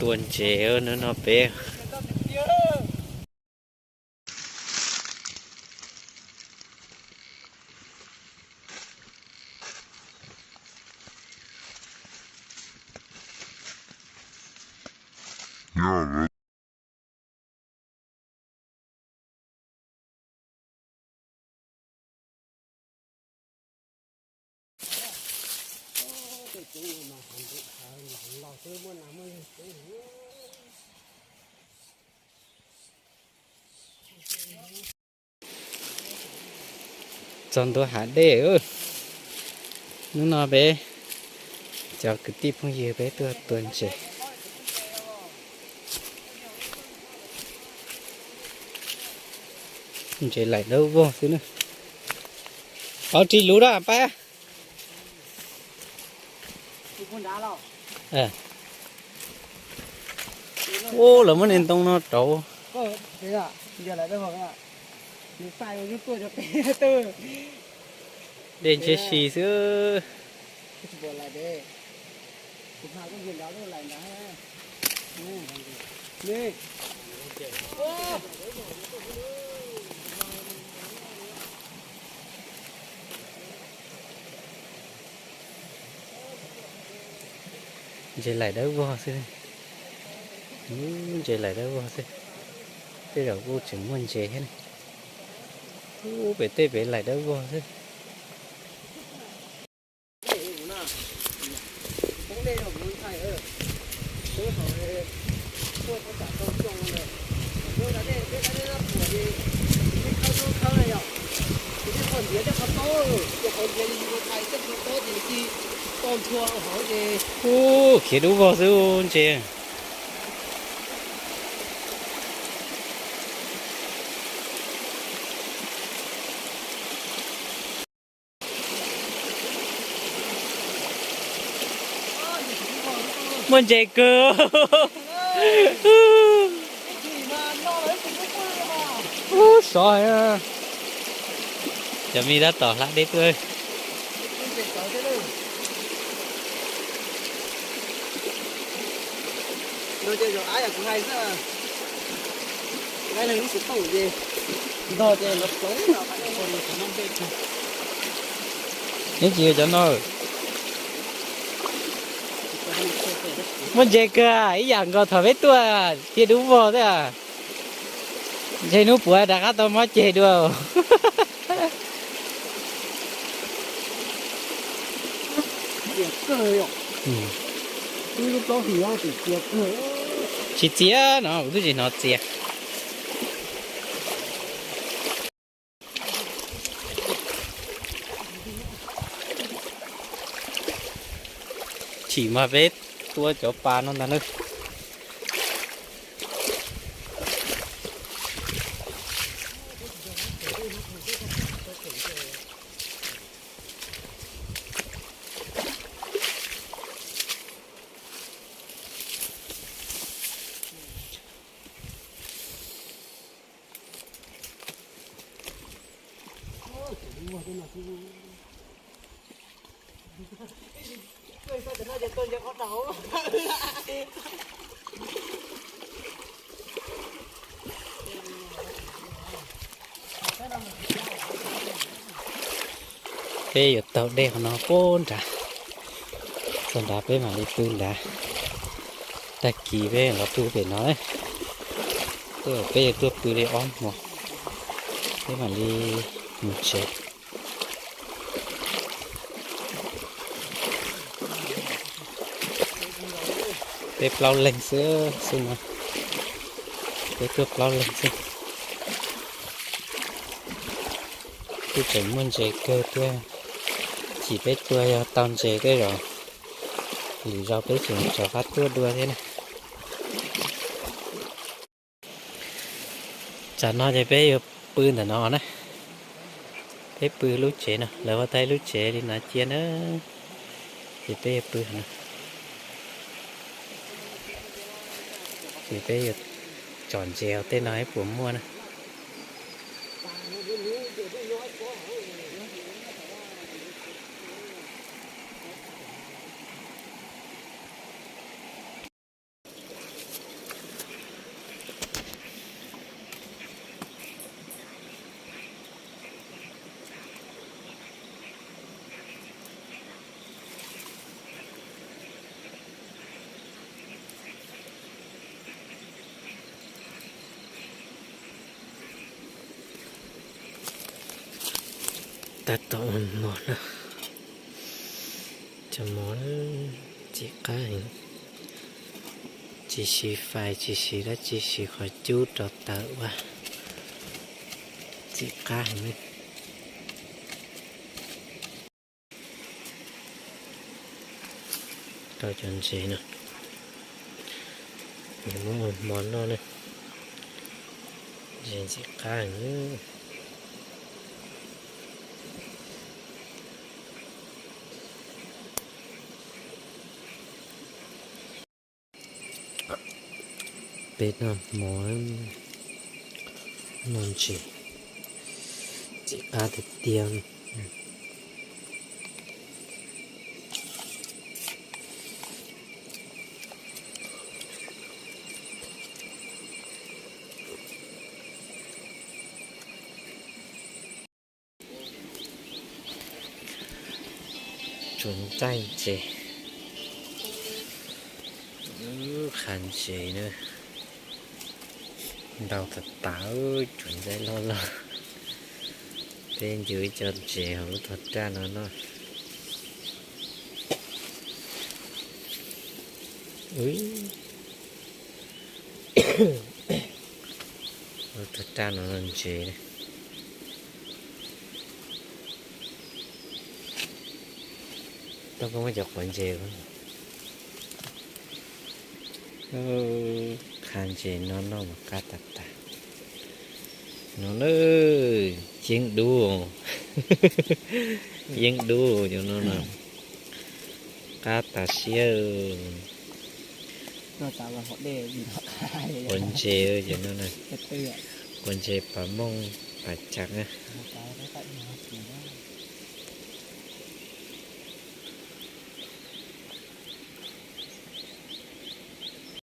Ua ntses hnub no peb. Txog ntua hav dej. Hnub no peb cov kwv tij phooj ywg peb tuaj tua ntses. Ntses laim dawb vog xwb na. Pauv ris lus da pab. Ub, lawv muab niag ntoo no rauv. Dej ntshe si xwb. Ntses laim dawb vog xwb. Ntses laim dawb vog xwb. Tej zaum kuj tseem muaj ntses thiab ne. Ub, pem tej pem laim dawb vog xwb. Ub, khiav dub vog xwb ntses. Muaj ntses kawg. Ub, sov. Cov me tab tom hla dej tuaj. Neb tsis yog cov no. Muaj ntses kawg, ib yam nkaus thaum peb tuaj, khiav dub vog xwb. Ntshe hnub puav rov qab tau mob ceg dua. Tsis txias no, kuv twb tsis hnov txias. Chim mas peb tua cov pas no ntag na. Peb yuav taug dej qhov no puag nrad, txog nrad peb mam li pw nrad. Tag kis peb los pw pem no, tej zaum peb yuav tuaj pw li ob hmos, peb mam li mus tsev. Peb plaub leeg xwb xwb no, peb tuaj plaub leeg xwb. Kuj tseem muaj ntses kawg thiab, chim peb tua yog tau ntses tej zaum lwm zaus peb tseem rov qab tuaj dua thiab na. Tsam no ces peb yuav pw ntawm no na. Peb pw lub tsev no, lawv ua tau ib lub tsev li no cia na. Ces peb yuav pw no. Ces peb yuav tsom ntses tej no ib puas muaj na. Tab tom ua mov no, cov mov ntxim qab heev, tsis siv fais tsis siv dab tsi, siv qhov cub rau taws ua, ntxim qab heev. Rau cov ntses no, nws muab ua hmo noj ne, ntses ntxim qab heev. Peb noj hmo, noj ntses, ntxim qab tiag tiag. Tsuas ntxaij ntses, qha ntses na, ntau tas tas, tsuas ntxaij loj loj. Peb ncu ib co ntses hauv lub tog raj no noj. Lub tog raj no ntses. Tau koj muab cov quav ntses, qha ntses no noj mas qab tas tas. No na, yeeb dub, yeeb dub cov no na, qab tas siab. Quav ntses cov no na, quav ntses pas mooj pas cas na.